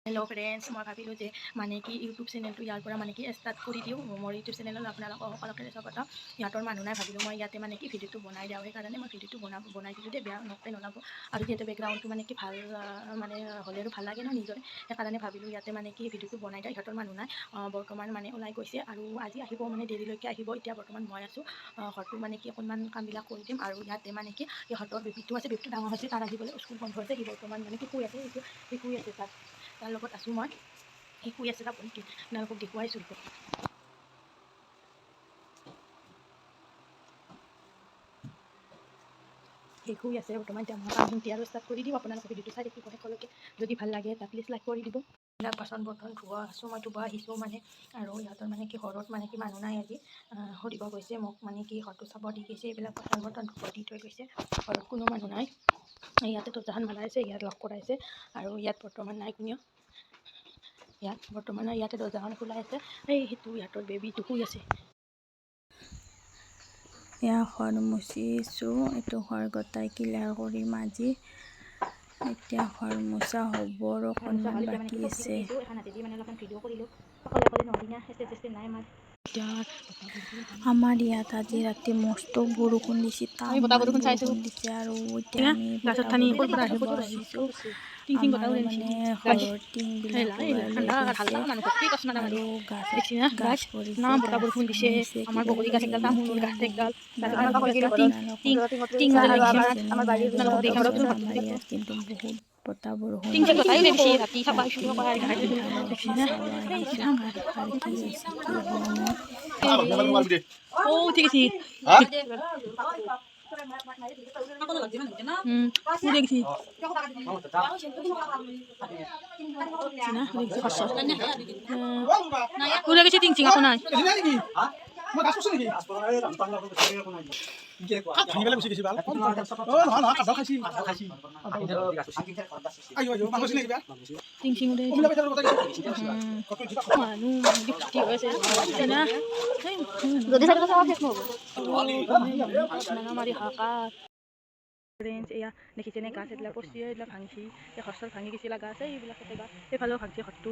Hello' friends, মই ভাবিলোঁ যে মানে কি ইউটিউব চেনেলটো ইয়াৰ পৰা মানে কি ষ্টাৰ্ট কৰি দিওঁ। মোৰ ইউটিউব চেনেলত আপোনালোকক সকলোকে স্বাগতম। ইহঁতৰ মানুহ নাই, ভাবিলোঁ মই ইয়াতে মানে কি ভিডিঅ'টো বনাই দিওঁ। সেইকাৰণে মই ভিডিঅ'টো বনাই দিলোঁ দেই, বেয়া নকৰে নলাব। আৰু যিহেতু বেকগ্ৰাউণ্ডটো মানে কি ভাল মানে হ'লে আৰু ভাল লাগে ন নিজৰে, সেইকাৰণে ভাবিলোঁ ইয়াতে মানে কি ভিডিঅ'টো বনাই দিওঁ। ইহঁতৰ মানুহ নাই, বৰ্তমান মানে ওলাই গৈছে আৰু আজি আহিব, মানে দেৰিলৈকে আহিব। এতিয়া বৰ্তমান মই আছোঁ ঘৰটো মানে কি অকণমান কামবিলাক কৰি দিম। আৰু ইয়াতে মানে কি ইহঁতৰ বেবীটো আছে, বেবীটো ডাঙৰ হৈছে, তাৰ আজি বোলে স্কুল বন্ধ আছে। সি বৰ্তমান মানে কি শুই আছে, সেইটো সি শুই আছে, তাত তাৰ লগত আছোঁ মই। সি শুই আছে, তাক আপোনালোকক দেখুৱাইছোঁ। সি শুই আছে বৰ্তমান। এতিয়া মই কামখিনি আৰু ষ্টাৰ্ট কৰি দিওঁ। আপোনালোকে ভিডিঅ'টো চাই থাকিব শেষলৈকে, যদি ভাল লাগে এটা প্লিজ লাইক কৰি দিব। এইবিলাক বাচন বৰ্তন ধোৱা আছোঁ মই, ধুব আহিছোঁ মানে। আৰু ইহঁতৰ মানে কি ঘৰত মানে কি মানুহ নাই আজি, সুধিব গৈছে মোক, মানে কি ঘৰটো চাব দি গৈছে। এইবিলাক বাচন বৰ্তন ধুব দি থৈ গৈছে, ঘৰত কোনো মানুহ নাই। ইয়াতে দৰ্জাখন মাৰা আছে, ইয়াত লক কৰাইছে আৰু ইয়াত বৰ্তমান নাই কোনেও। ইয়াত বৰ্তমান ইয়াতে দৰ্জাখন খোলাই আছে। এই সেইটো ইহঁতৰ বেবীটো শুই আছে। এয়া ঘৰ মুচিছোঁ, এইটো ঘৰ গোটাই ক্লিয়াৰ কৰিম আজি। এতিয়া ঘৰ মোচা হ'ব আৰু অকণমান বাকী আছে। আমাৰ ইয়াত আজি ৰাতি মস্ত বৰষুণ দিছে, তামাম বৰষুণ দিছে। আৰু এতিয়া আমি বতাহ বৰষুণ চাব আহিছোঁ। আমাৰ মানে ঘৰৰ টিংবিলাক উৰাই লৈ গৈছে আৰু গাছত গাছ পৰিছে, গাছ ভাঙিছে, কিবা কিবি এনেকৈ। আৰু আমাৰ ইয়াত কিন্তু বহুত বতাহ বৰষুণ দিছে। ৰাতি বৰষুণ চাব আহিছোঁ, কাৰ কাৰ কি হৈছে কি হোৱা নাই। ও ঠিক আছে। দেখছি উড়ে গেছে টিং চিং এখন নাই। টিং চিং উড়ে মানুহ না মাৰি হাহাকাৰ। ফ্ৰেণ্ডছ, এয়া দেখিছেনে গাছ এইবিলাক পচি, এইবিলাক ভাঙিছি, এই ঘৰ চৰ ভাঙি গৈছিল গাছ, এইবিলাক তাতে গাছ, এইফালেও ভাঙিছে ঘৰটো।